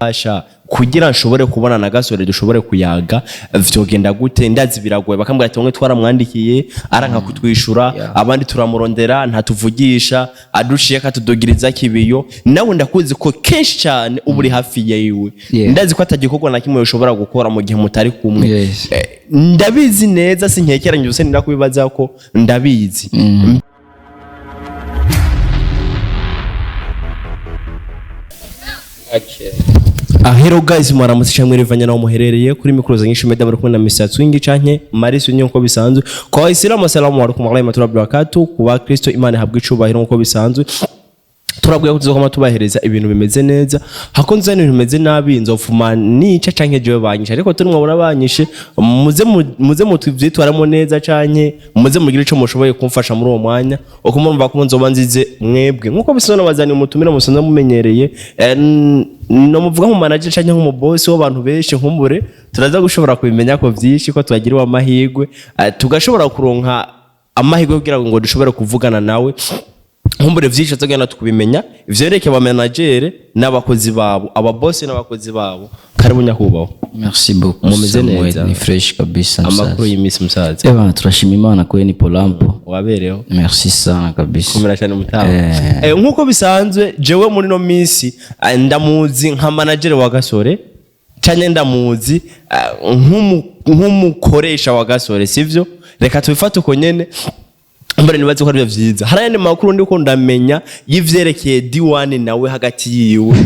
Asha, kugira nshobore kubona na Gasore dushobore kuyaga, vyogenda gute? Ndazi biragoye. Bakambwira ati bamwe twaramwandikiye aranka kutwishura, abandi turamurondera ntatuvugisha, aduciye akatudugiriza kibiyo. Nawe ndakuzi ko kenshi cyane uba uri hafi yiwe. Ndazi ko atagikorwa na kimwe ushobora gukora mu gihe mutari kumwe. Ndabizi neza, sinkekeranye ubuse ndakubibaza ko ndabizi. Hello guys, mwaramutse cyangwa mwirivanya naho muherereye kuri mikoro za nyinshi media, muri kumwe na Mr. Twingi canke Maris nkuko bisanzwe. Kwa Waislamu, assalamu alaikum wa rahmatullahi wa barakatuh. Ku Bakristo, Imana ihabwe icubahiro nkuko bisanzwe. Turabwiye ko tuzokoma tubahereza ibintu bimeze neza, hakunze ibintu bimeze nabi nzofuma nica canke jewe banyishe, ariko turi mwabona banyishe, muze muze mutuvyitwaramo neza canke muze mugire ico mushoboye kumfasha muri uwo mwanya, uko murumva ko nzoba nzize mwebwe. Nkuko bisanzwe, nabazaniye umutumire musanzwe mumenyereye, no muvuga nko manager canke nk'umubosi w'abantu benshi. Nkumbure turaza gushobora kubimenya ko vyinshi ko twagiriwe amahirwe, tugashobora kuronka amahirwe kugira ngo dushobore kuvugana nawe. Nkumbure vyinshi tugenda tukubimenya ivyerekeye abamanagere n'abakozi babo, ababosi n'abakozi babo. Karibu nyakubahwa. Merci beaucoup. Mumeze Samuel, neza? Ni fresh kabisa Amakuru msaza. y'iminsi, musaza? Eba, turashima Imana kweli, ni polampo. Wabereho? Merci sana kabisa. Kumera cyane mutamu. Nkuko bisanzwe, jewe muri no minsi ndamuzi nka manager wa Gasore canke ndamuzi nk'umukoresha wa Gasore, sivyo? Reka tubifate uko nyene. Mbere nibaze ko aribyo vyiza. Hari ayandi makuru ndiko ndamenya y'ivyerekeye D1 nawe hagati yiwe.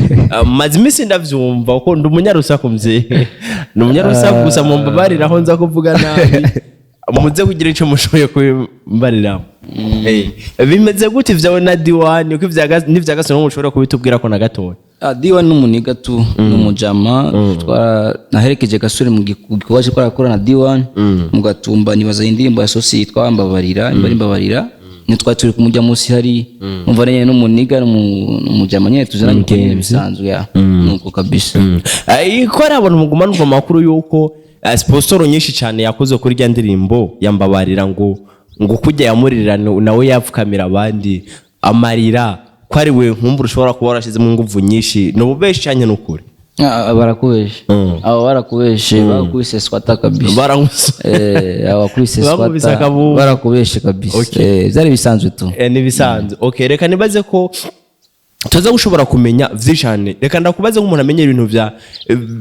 Maze iminsi ndavyumva kuko ndi umunyarusaku mvye, ndi umunyarusaku gusa mumbabarira aho nza kuvuga nabi, muze kugira ico mushoboye kubimbariramo. Bimeze gute vyawe na D1, uko n'ivya Gasore mushobora kubitubwira ko na gatoya? Ah, D1 n'umuniga tu, n'umujama twara naherekeje Gasore mu gikorwa cyo twarakora na D1 mu Gatumba. Nibaza indirimbo ya Sosi yitwa Mbabarira, imba Mbabarira ni twari turi kumujya munsi hari umva nyene n'umuniga n'umujama nyene tuzananye uko nyene bisanzwe ya nuko kabisa. Ko hari abantu mugumana ubwo makuru yuko sponsor nyinshi cyane yakoze kuri rya ndirimbo yambabarira, ngo kujya yamuririra nawe yapfukamira abandi amarira, ko ari we nkumbura ushobora kuba warashyizemo ingufu nyinshi, ni ububeshi cyane n'ukuri? Ah, barakubeshe abo, barakubeshe, bakubise swata kabisa. Abo bakubise Bakubise swata. akabumbu. Barakubeshe kabisa. Byari bisanzwe tu. Ni bisanzwe. Okay, reka nibaze ko tuza gushobora kumenya vyinshi cyane. Reka ndakubaze nk'umuntu amenye ibintu vya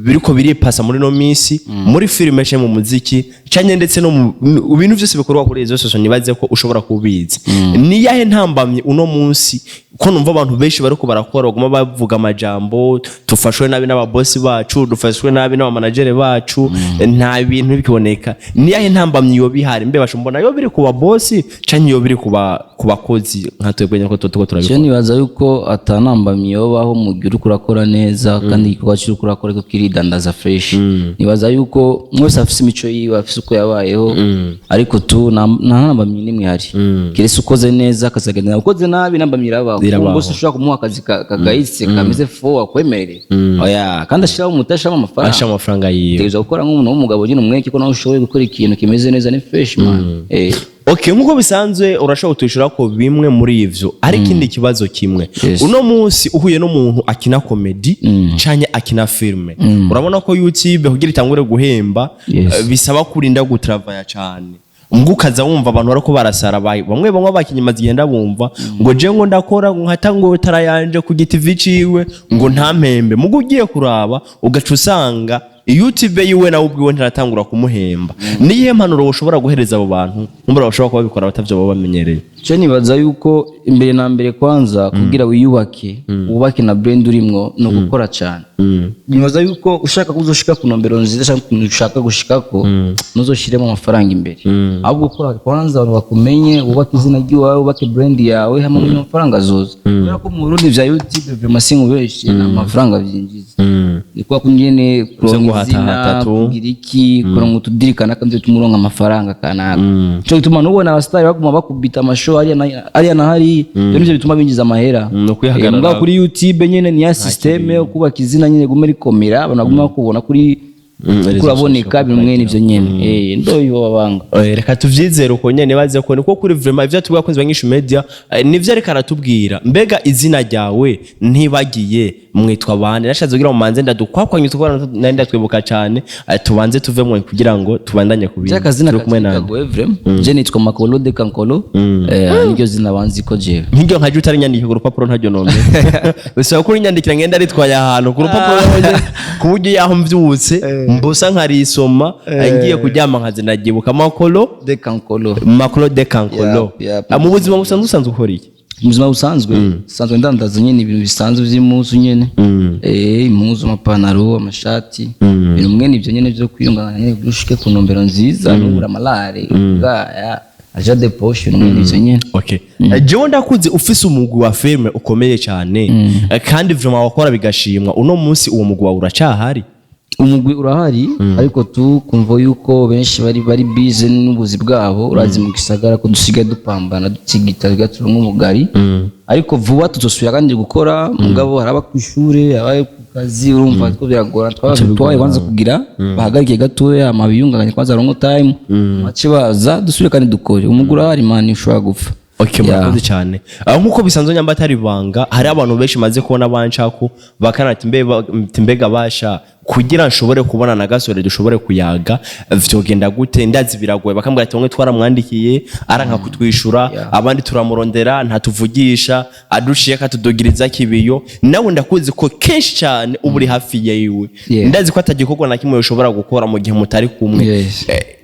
biriko biripasa muri no minsi, muri filime canke mu muziki canke ndetse no mu bintu vyose bikorwa kuri izo social, nibaze ko ushobora kubizi. Ni yahe ntambamye uno munsi ko numva abantu benshi bariko barakora baguma bavuga amajambo: tufashwe nabi n'ababosi bacu, dufashwe nabi n'abamanagere bacu, nta bintu bikiboneka? Ni yahe ntambamye yoba ihari? Mbe basha mbona yo biri ku babosi canke yo biri ku bakozi nka twebwe nyene ko tuko turabikora? Je nibaza yuko atanambamyi yobaho mu gihe uriko urakora neza kandi igikorwa cy'uriko urakora ko kiridandaza fresh. Nibaza yuko mwese afise imico yiwe, afise uko yabayeho, ariko tu nta ntambamyi n'imwe ihari kiretse ukoze neza akazagenda, ukoze nabi intambamyi irabaho. Irabaho. Kuko ushobora kumuha akazi kagayitse kameze fo akwemerere, oya, kandi ashiraho umuti, ashiramo amafaranga. Asha amafaranga yiwe. Utegerezwa gukora nk'umuntu w'umugabo nyine, umweke ko nawe ushoboye gukora ikintu kimeze neza, ni fresh man. Okay, nkuko bisanzwe urashobora kutwishyura ko bimwe muri ivyo, ariko ikindi kibazo kimwe. Uno munsi uhuye n'umuntu akina comedy canke akina filme, urabona ko YouTube kugira itangure guhemba bisaba kurinda gutravaya cane. Mbwo ukaza wumva abantu bariko barasara, bamwe bamwe abakinyi zigenda bumva ngo je ngo ndakora ngo nkata ngo tara yanje ku giti ciwe ngo ntampembe. Mugo ugiye kuraba ugaca usanga YouTube yiwe nawe ubwiwe ntiratangura kumuhemba. Niyihe mpanuro ushobora guhereza abo bantu nkumbura bashobora kuba babikora batavyo baba bamenyereye? Je nibaza yuko imbere na mbere kwanza kugira wiyubake, wubake na brand urimwo, ni ugukora cyane. Nibaza yuko ushaka kuzoshika ku nombero nziza cyangwa ukuntu ushaka gushikako, ntuzoshiremo amafaranga imbere, ahubwo ukora kwanza abantu bakumenye, wubake izina ry'iwawe, wubake brand yawe, hamwe n'amafaranga azoza. Kubera ko mu Burundi vya YouTube vraiment sinkubeshe, nta mafaranga vyinjiza. Ni kwa kunyene kuronka guhatahata izina, tu. kugira iki, kuronka utudiri kanaka nivyo bituma uronka amafaranga kanaka. Nico gituma nubona abasitari baguma bakubita amashow hariya hariya na hariya, ivyo nivyo bituma binjiza amahera. No kwihagarara. Mugabo kuri YouTube nyene ni ya systeme yo kubaka izina nyene, gume rikomera, abantu baguma bakubona kuri Kuko uraboneka ibintu mwene ivyo nyene, ndo ibo babanga. Reka tuvyizere uko nyene, baze ko niko kuri. Vraiment, ivyo tubwira abakunzi ba Nyishu Media, nivyo ariko aratubwira. Mbega izina ryawe ntibagiye, mwitwa bande? Nashatse kugira ngo manze ndadukwakwanye tukora, nari ndatwibuka cyane. Tubanze tuvemwo kugira ngo tubandanye ku bindi. By'akazina Turi kumwe nande? Kagoye vraiment. Je nitwa Makolo de Kankolo, niryo zina banzi ko jewe. Nk'iryo nkaje utarinyandika ku rupapuro ntaryo nombe, bisaba ko urinyandikira ngenda ritwaye ahantu ku rupapuro nabonye, ku buryo yaho mvyutse mbusa nkarisoma, ngiye kuryama nkaze ndabyibuka. Makolo de Kankolo. Makolo de Kankolo. Yap. Mu buzima busanzwe, usanzwe ukora iki? Mu buzima busanzwe, sanzwe ndandaza nyene ibintu bisanzwe vy'impuzu nyene, impuzu, amapantaro, amashati, ibintu mwene ivyo nyene vyo kwiyunganganya nyene kugira ushike ku ntumbero nziza, nubura amalare bwaya argent de poche, ibintu mwene ivyo nyene. Okay. Jewe ndakuze ufise umugwi wa filme ukomeye cyane. Kandi vraiment wakora bigashimwa. Uno munsi uwo mugwi wawe uracahari? Umugwi urahari, ariko tu kumva yuko benshi bari busy n'ubuzi bwabo. Urazi mu gisagara ko dusigaye dupambana, dutigita tugatura nk'umugari, ariko vuba tuzosubira kandi gukora. Mugabo hari aba kw'ishure, aba ku kazi, urumva ko biragora. Twabaye kwanza kugira bahagarike gatoya, hama biyunganganye kwanza, baronke time, bace baza dusubire kandi dukore. Umugwi urahari man, ushobora gupfa. Okay, Yeah. murakoze cyane. Nk'uko bisanzwe, nyamba atari ibanga, hari abantu benshi maze kubona banshako bakanati ati mbega basha, kugira nshobore kubona na Gasore dushobore kuyaga vyogenda gute? Ndazi biragoye. Bakambwira ati bamwe twaramwandikiye aranka kutwishura, abandi turamurondera ntatuvugisha, aduciye akatudugiriza kibiyo. Nawe ndakuzi ko kenshi cyane uba uri hafi yiwe. Ndazi ko atagikorwa na kimwe ushobora gukora mu gihe mutari kumwe.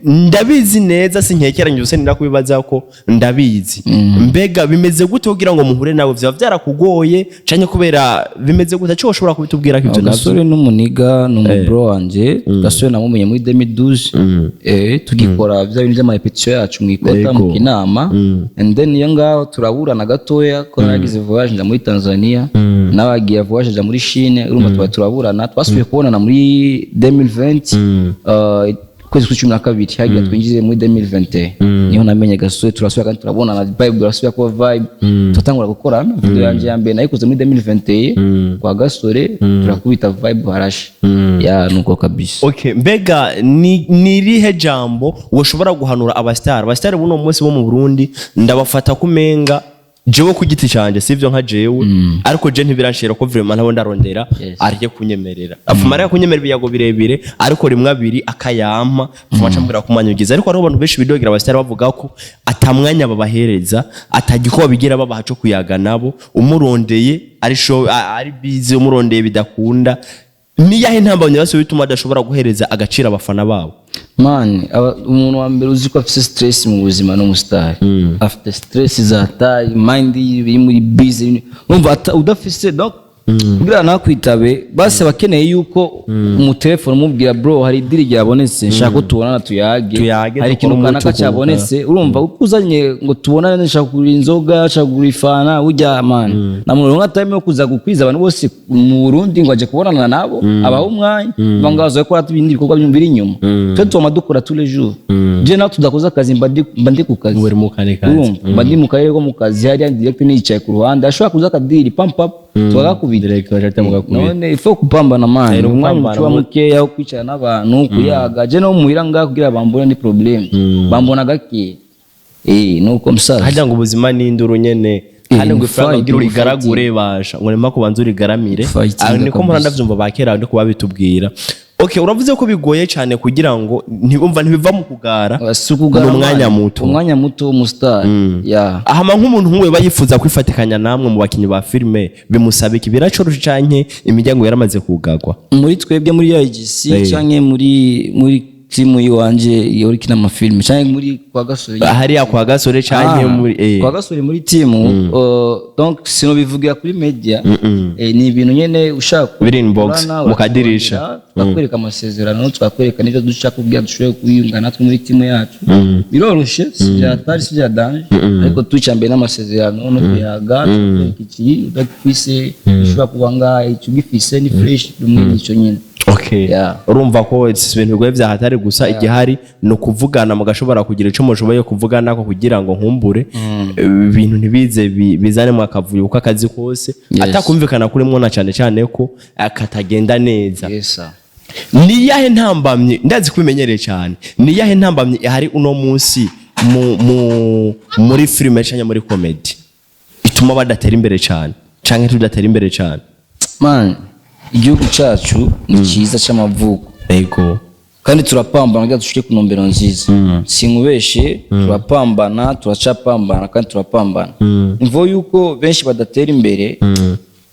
Ndabizi neza, sinkekeranye ubuse ndakubibaza ko ndabizi. Mbega bimeze gute kugira ngo muhure nawe? Vyaba byarakugoye canke kubera bimeze gute? Cyo ushobora kubitubwira ko ivyo navyo? Gasore n'umuniga, ni umubro wanje. Gasore namumenye muri 2012, tugikora bya bintu by'ama répétition yacu mu ikota, mu kinama, and then iyo ngaho turaburana gatoya ko naragize voyage nja muri Tanzania, nawe agiye voyage nja muri Chine. Urumva tuba turaburana. Twasubiye kubonana muri 2020, ukwezi kwa 12, hagiye twinjize muri 2021, niho namenye Gasore. Turasubira kandi turabonana, vibe turasubira kuba vibe, turatangura gukorana. Video yanje ya mbere nayikoze muri 2021 kwa Gasore, turakubita vibe harashe ya nuko kabisa. Okay, mbega ni irihe jambo woshobora guhanura abasitari? Abasitari buno munsi bo mu Burundi ndabafata kumenga, jewe ku giti canje, sivyo nka jewe, ariko je ntibiranshira ko vraiment ntabo ndarondera areke kunyemerera, afuma areka kunyemerera ibiyago birebire, ariko rimwe abiri akayampa, afuma acambwira ko umwanya ugize. Ariko hariho abantu benshi bidogera abasitari bavuga ko atamwanya babahereza, atagiko babigira babaha co kuyaga nabo. Umurondeye ari show, ari busy, umurondeye bidakunda. Niyahe ntambamyi basi bituma badashobora guhereza agaciro abafana babo? Man, umuntu wa mbere uzi ko afite stress mu buzima ni umusitari. Afite stress za tayi, mind yiwe iri muri busy. Urumva udafise, donc kugira nakwitabe basi abakeneye yuko umutelefone umubwira: "Bro, hari idiri ryabonetse, nshaka ko tubonana tuyage." Tuyage, hari ikintu dukore kanaka umuco. Cyabonetse. Urumva uko uzanye ngo tubonane, nshaka kugura inzoga, nshaka kugura ifana, burya man nta muntu runaka time yo kuza gukwiza abantu bose mu Burundi ngo aje kubonana nabo, abaha umwanya banga baza gukora ibindi bikorwa biri inyuma. Twe tuma dukora tous les jours. Je nawe tudakoze akazi, mba ndi ku kazi. Uri mu kane kazi. Urumva mba ndi mu karere ko mu kazi hariya direct, nicaye ku ruhande, ashobora kuza akadiri pam pam, tukagakubita. Direct bashaka mugakubita. None ifo kupambana man. Ni Umwanya ukupambana. ucuba mukeya wo kwicara n'abantu kuyaga. Je no muhira ngaha kugira bambone ni problème, bambona gake, nuko musaza. Harya ngo ubuzima ni induru nyene, kandi ngo ni ifaranga fight, kugira ni urigaragure, basha ngo nima kubanza urigaramire. Fighting. Ah, niko mpora Kabisa. ndavyumva ba kera ndiko babitubwira. Okay, uravuze ko bigoye cyane kugira ngo ntibumva, ntibiva mu kugara. Si ukugara. Ni umwanya Man. muto. Umwanya muto w'umusitari ya. Ahama nk'umuntu nk'uwe bayifuza kwifatikanya namwe mu bakinyi ba filime, bimusaba iki? Biracoroshe canke imiryango yaramaze kugagwa? Muri twebwe muri IGC canke muri timu yiwanje iyo ikina amafilime, canke muri kwa Gasore? Hariya kwa Gasore canke Ah, muri kwa Gasore muri timu, donc sinobivugira kuri media, ni ibintu nyene ushaka Biri inbox, gukorana, mu kadirisha. uratubwira, tukakwereka amasezerano, tukakwereka n'ibyo dushaka kugira dushobore kwiyunga natwe muri timu yacu. Biroroshe, si bya tari, si bya danger, ariko tuca mbere n'amasezerano no kuyaga, tukakwereka iki udafise ushobora kuba ngaha, icyo ugifise ni fresh, rumwe n'icyo nyene. Okay. Yeah. Urumva ko si ibintu bigoye byahatari, gusa igihari ni ukuvugana mugashobora kugira ico mushoboye kuvugana ko kugira ngo nkumbure ibintu ntibize bizanemo akavuyo, kuko akazi kose Yes. atakumvikana kurimwo na cyane cyane ko katagenda neza. Yes sir. Ni yahe ntambamye, ndazi kubimenyereye cyane, ni yahe ntambamye ihari uno munsi muri filime cyangwa muri comedy ituma badatera imbere cyane canke tudatera imbere cyane? Man, igihugu cyacu ni cyiza cy'amavuko. Kandi turapambana kugira dushike ku ntumbero nziza. Sinkubeshe, turapambana, turacapambana kandi turapambana. Imvo yuko benshi badatera imbere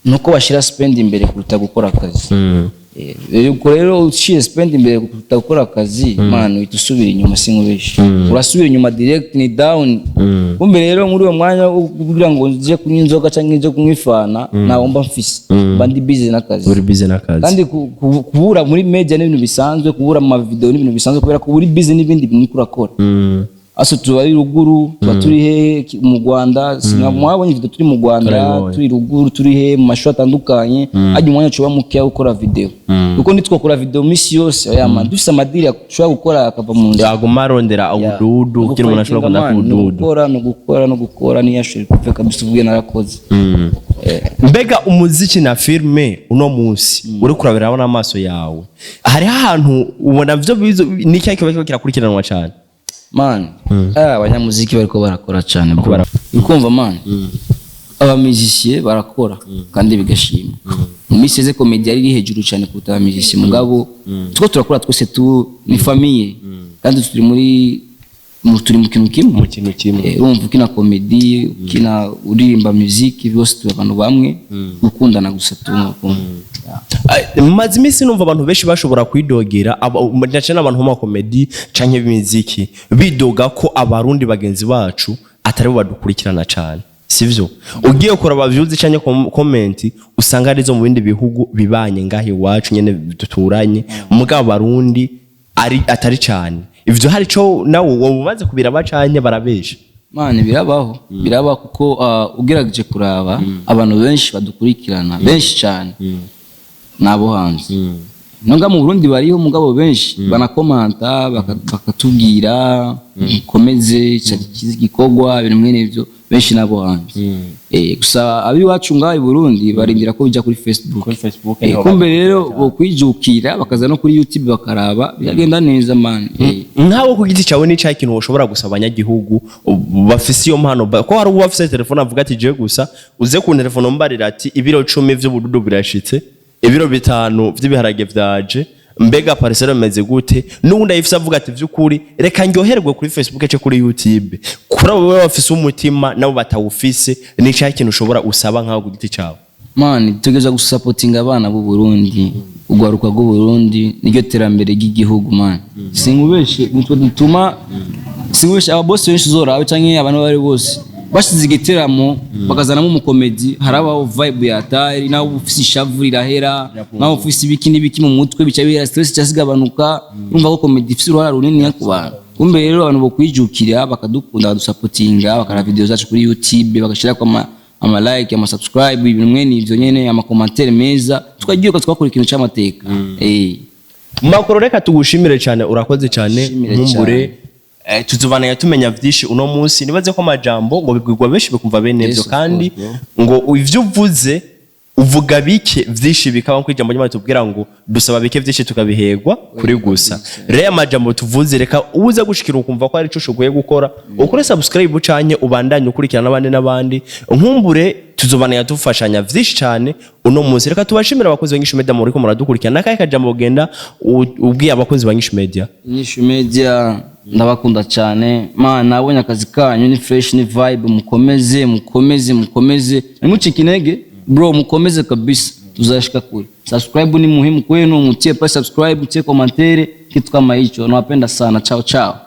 nuko bashyira spend imbere kuruta gukora akazi. Ubwo rero uciye spend imbere kuruta gukora akazi, man, uhita usubira inyuma. Sinkubeshe, urasubira inyuma direct, ni down. Kumbe rero muri uwo mwanya wo kugira ngo nje kunywa inzoga cyangwa nje kunywa ifana, ntawo mba mfise, mba ndi busy n'akazi. Uri busy n'akazi. Kandi kubura muri media ni ibintu bisanzwe, kubura mu mavideo ni ibintu bisanzwe, kubera ko uri busy n'ibindi bintu uriko urakora. Aso tuba ari ruguru, tuba turi he mu Rwanda. Mwabonye video turi mu Rwanda. Turabibonye. Turi ruguru, turi he mu mashuri atandukanye, hajya umwanya ucuba mukeya wo gukora video, kuko nitwakora video misi yose, oya man, dufise amadiri ushobora gukora akava mu nzira. Yaguma arondera ubududu kugira umuntu ashobora kunda Ni kubududu. gukora, ni gukora, no gukora, niyo ashobora kuvuga kabisa uvuge narakoze. Mbega umuziki na filime uno munsi uri kurabiraho n'amaso yawe, hariho ahantu ubona vyo bizo ni cyahe kiba kirakurikiranwa cyane? Man, abanyamuziki bariko barakora cyane, bro. Ukumva man, abamizisiye barakora kandi bigashima. Mu minsi yeze comedy yari iri hejuru cyane kuruta abamizisiye, mugabo two turakora twese, tu ni famille kandi turi muri turi mu kintu kimwe. Mu kintu kimwe. Urumva ukina comedy, ukina uririmba music, bose turi abantu bamwe, gukundana gusa tu. Maze iminsi numva abantu benshi bashobora kwidogera, ndetse n'abantu b'amakomedi canke b'imiziki bidoga ko Abarundi bagenzi bacu atari bo badukurikirana cane, sivyo? Ugiye kuraba views canke comment, usanga arizo mu bindi bihugu bibanye ngaho iwacu nyene duturanye, mugabo Abarundi ari atari cane. Ivyo hari ico nawe wowe umaze kubiraba canke barabesha? Man, birabaho, birabaho, kuko ugerageje kuraba abantu benshi badukurikirana, benshi cyane nabo hanze. Nubwo mu Burundi bariho, mugabo benshi banakomanta bakatubwira mukomeze, cyari cyiza igikorwa, ibintu mwene ivyo, benshi nabo hanze. Gusa abiwacu ngaho i Burundi barindira ko bijya kuri Facebook. Kuri Facebook. Kumbe rero bokwijukira bakaza no kuri YouTube bakaraba, biragenda neza, man. Nkawe ku giti cyawe, ni cya kintu ushobora gusaba abanyagihugu bafise iyo mpano, ko hari uwo bafise telefone avuga ati je gusa uze ku telefone mbarira ati ibiro 10 vy'ubududu birashitse, ibiro 5 vy'ibiharage vyaje, mbega parcelle bimeze gute? N'uwundi ayifise avuga ati vy'ukuri reka ndyoherwe kuri Facebook ce kuri YouTube. Kuri abo baba bafise umutima nabo batawufise, ni cya kintu ushobora usaba nkawe ku giti cyawe? Man, tugeza gusapotinga abana b'u Burundi, urwaruka rw'u Burundi niryo terambere ry'igihugu, man. Sinkubeshe, nitwe dutuma, sinkubeshe, ababosi benshi uzorabe canke abantu bari bose bashize igiteramo bakazanamo umukomedi, harabaho vibe ya tari, nawe ufise ishavu rirahera, nawe ufise ibiki n'ibiki mu mutwe bica bihera, stress cyasigabanuka. Urumva ko comedy ifise uruhara runini ku bantu. Kumbe rero abantu bokwijukira bakadukunda, bakadusapotinga, bakaraba video zacu kuri YouTube, bagashirako ama like, ama subscribe, ibintu mwene ivyo nyene, ama commentaire meza, tukagiye twakora ikintu c'amateka. Makoro, reka tugushimire cyane, urakoze cyane. Shimire. Nkumbure tuzobana tumenya vyinshi uno munsi. Nibaze ko amajambo ngo bibwirwa benshi bikumva bene Yes, ivyo of kandi course, ngo ivyo uvuze uvuga bike vyinshi bikaba, nko ijambo ry'Imana tubwira ngo dusaba bike vyinshi tukabihegwa kuri gusa. Rero amajambo tuvuze, reka uze gushikira ukumva ko ari ico ushoboye gukora, ukore subscribe canke ubandanye ukurikirana n'abandi n'abandi. Nkumbure tuzobana dufashanya vyinshi cyane uno munsi. Reka tubashimire abakozi ba Inyishu Media muriko muradukurikirana. Nakahe kajambo ugenda ubwiye abakozi ba Inyishu Media? Inyishu Media ndabakunda cyane, man. Nabonye akazi kanyu ni fresh, ni vibe. Mukomeze, mukomeze, mukomeze, ntimucike intege, bro, mukomeze kabisa, tuzashika kure. Subscribe ni muhimu kwenu, mutie pa subscribe, mutie commentaire, kitu kama hicho. Nawapenda sana, chao chao.